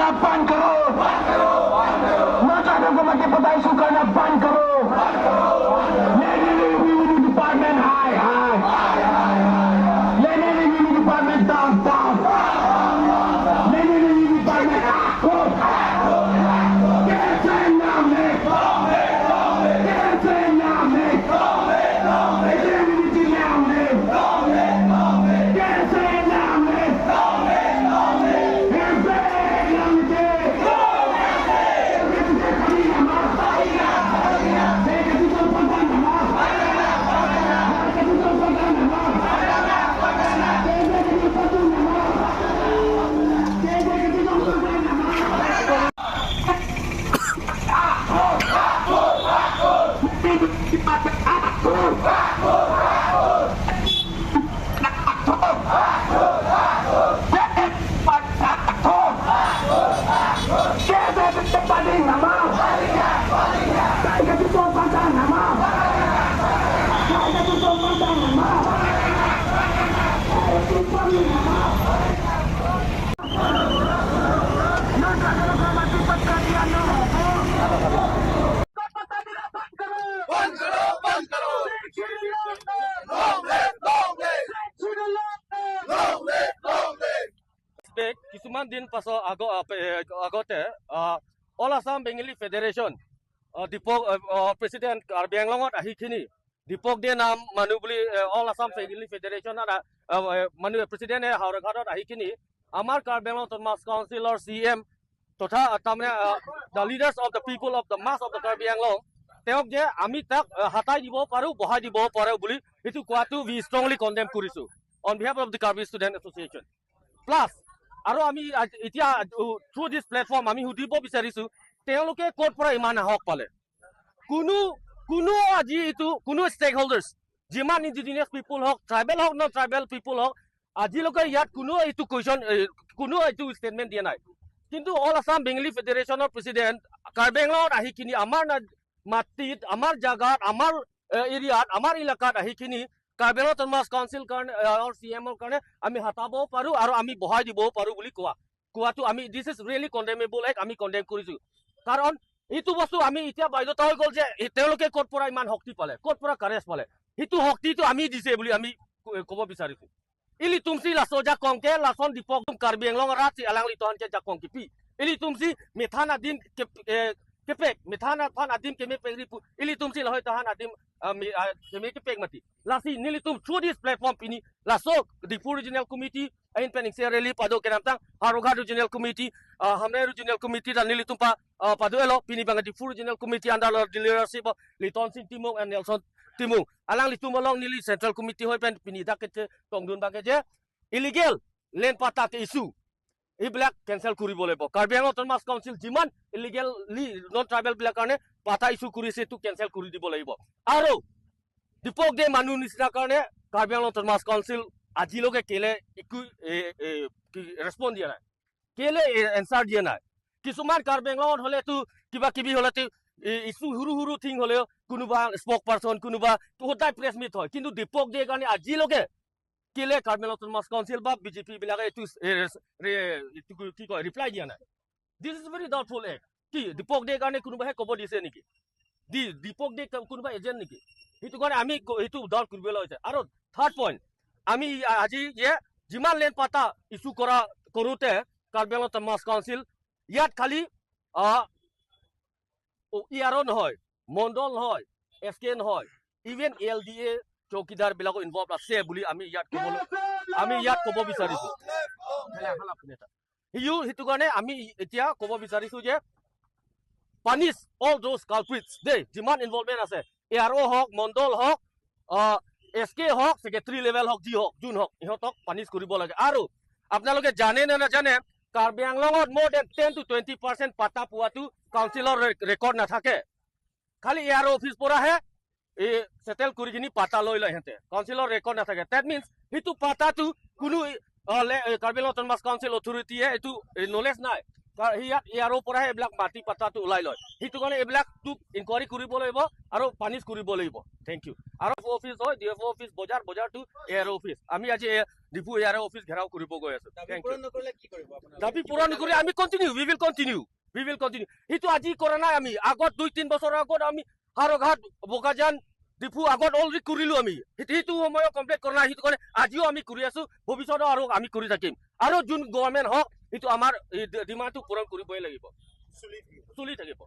करना बंद करो। नॉन ट्राइबल को मत पता इशू करना बंद करो। डिपार्टमेंट हाय हाय, डिपार्टमेंट डाउन डाउन, डिपार्टमेंट। কিছুমান দিন পাছত আগতে all Assam Bengali federation Dipak president Karbi আংলঙত আহিখিনি দীপক দে নাম মানুহ বুলি অল আছাম বেংগলী ফেডাৰেশ্যনত মানুহ প্ৰেচিডেণ্টে হাওৰাঘাটত আহিখিনি আমাৰ কাৰ্বি আংলং অট'নমাছ কাউন্সিলৰ চি এম তথা তাৰমানে the leaders of the people of the mass of the Karbi Anglong, তেওঁক যে আমি তাক হাতাই দিব পাৰোঁ, বহাই দিব পাৰোঁ বুলি সেইটো কোৱাটো উই ষ্ট্ৰংলি কণ্ডেম কৰিছোঁ on behalf of the Karbi Student Association. Plus আৰু আমি এতিয়া থ্ৰু দিছ প্লেটফৰ্ম আমি সুধিব বিচাৰিছোঁ, তেওঁলোকে ক'ৰ পৰা ইমান সাহস পালে? কোনো আজি এইটো কোনো ষ্টেক হোল্ডাৰ্ছ, যিমান ইণ্ডিজিনিয়াছ পিপুল হওক, ট্ৰাইবেল হওক, নন ট্ৰাইবেল পিপুল হওক, আজিলৈকে ইয়াত কোনো এইটো কুৱেশ্যন, কোনো এইটো ষ্টেটমেণ্ট দিয়া নাই। কিন্তু অল আছাম বেংগলী ফেডাৰেশ্যনৰ প্ৰেচিডেণ্ট কাৰ্বি আংলঙত আহিখিনি আমাৰ মাটিত, আমাৰ জাগাত, আমাৰ এৰিয়াত, আমাৰ এলেকাত আহিখিনি কাৰ্বি আংলং অট'নমাছ কাউন্সিল কাৰণে, চি এমৰ কাৰণে আমি হটাবও পাৰোঁ আৰু আমি বহাই দিবও পাৰোঁ বুলি কোৱাটো আমি this is really condemnable act, আমি কণ্ডেম কৰিছোঁ। কাৰণ এইটো বস্তু আমি এতিয়া বাধ্যতা হৈ গ'ল যে তেওঁলোকে ক'ৰ পৰা ইমান শক্তি পালে, ক'ৰ পৰা কাৰেজ পালে, সেইটো শক্তিটো আমি দিছে বুলি আমি ক'ব বিচাৰিছোঁ। ইলি Tumchi লাso ja kongke lason dipok Karbi Anglong rat si alang liton ke ja kongki pi ili tumsi methan adim ke kepek methan phan adim ke me pengri pu ili tumsi lahoi tahan adim ke me kepek mati lasi nili tum through this platform pini laso Diphu Regional Committee ain pening se rally pado kenamtang Haroghat Regional Committee, hamne Regional Committee da nili tum pa pado elo pini bang Diphu Regional Committee under the leadership of Liton Singh Timung and Nelson Timung alang litum along nili Central Committee hoi pen pini dak ke tongdun bang ke illegal land পাতা ke issue এইবিলাক cancel কৰিব লাগিব। Karbi Anglong autonomous council যিমান illegally non ট্ৰাইবেলবিলাক কাৰণে পাতা issue কৰিছে, এইটো cancel কৰি দিব লাগিব। আৰু দীপক দে মানুহ নিচিনা কাৰণে কাৰ্বি আংলং অট'নমাছ কাউন্সিল আজিলৈকে কেলে একো ৰেচপন্স দিয়া নাই, কেলে এনচাৰ দিয়া নাই? কিছুমান কাৰ্বি আংলঙত হ'লেতো কিবা কিবি হ'লেতো ইছ্যু সৰু সৰু থিং হ'লেও কোনোবা স্পক পাৰ্চন, কোনোবা সদায় প্ৰেছ মিট হয়, কিন্তু দীপক দে কাৰণে আজিলৈকে কেলে কাৰ্বি আংলং অট'নমাছ কাউন্সিল বা বিজেপি বিলাকে এইটো কি কয় ৰিপ্লাই দিয়া নাই? This is very doubtful act. কি দীপক দে কাৰণে কোনোবাহে ক'ব দিছে নেকি? দীপক দে কোনোবা এজেণ্ট নেকি? সেইটো কাৰণে আমি সেইটো ডাউট কৰিবলৈ হৈছে। আৰু থাৰ্ড পইণ্ট, আমি আজি যে যিমান লেণ্ড পাতা ইছ্যু কৰা কৰোঁতে কাৰ্বি আংলং অট'নমাছ কাউন্সিল ইয়াত খালি ই আৰ নহয়, মণ্ডল নহয়, এছ কে নহয়, ইভেন এল ডি এ চৌকীদাৰ বিলাকো ইনভলভ আছে বুলি আমি ইয়াত ক'ব বিচাৰিছো। সিও সেইটো কাৰণে আমি এতিয়া ক'ব বিচাৰিছো যে পানিছ অল those কালপ্ৰিটছ দেই, যিমান ইনভলভমেণ্ট আছে, এ আৰ অ' হওক, মণ্ডল হওক, এছ কে হওক, ছেক্ৰেটাৰী লেভেল হওক, যি হওক, যোন হওক, ইহঁতক পানিছ কৰিব লাগে। আৰু আপোনালোকে জানে নে নাজানে, কাৰ্বি আংলঙত more than 10 to 20% পাতা পোৱাটো কাউন্সিলৰ ৰেকৰ্ড নাথাকে। খালি এ আৰ অফিচ পৰাহে এই চেটেল কৰি কিনি পাতা লৈ লয় সিহঁতে, কাউন্সিলৰ ৰেকৰ্ড নাথাকে। That means সেইটো পাতাটো কোনো কাৰ্বি আংলং অট'নমাছ কাউন্সিল অথৰিটিয়ে এইটো নলেজ নাই। ইয়াত ইয়াৰৰ পৰাহে এইবিলাক মাটি পাতাটো ওলাই লয়। সেইটো কাৰণে এইবিলাক তোক ইনকুৱাৰী কৰিব লাগিব আৰু পানিছ কৰিব লাগিব। Thank U. আৰু অফিচ হয় ডি এফ অ' অফিচ, বজাৰ, বজাৰটো এ আৰ অফিচ। আমি আজি ডিফু এ আৰ অফিচ ঘেৰাও কৰিব গৈ আছো। Thank U. দাবী পূৰণ নকৰি আমি continue, we will continue, we will continue. সেইটো আজি কৰা নাই আমি, আগত 2-3 বছৰৰ আগত আমি হাৰঘাট, বোকাজান, ডিফু আগত অলৰেডি কৰিলো আমি। সেইটো সময়ত কমপ্লিট কৰা নাই, সেইটো কাৰণে আজিও আমি কৰি আছো, ভৱিষ্যতো আৰু আমি কৰি থাকিম। আৰু যোন গভৰ্ণমেণ্ট হওক, সেইটো আমাৰ ডিমাণ্ডটো পূৰণ কৰিবই লাগিব, চলি থাকিব।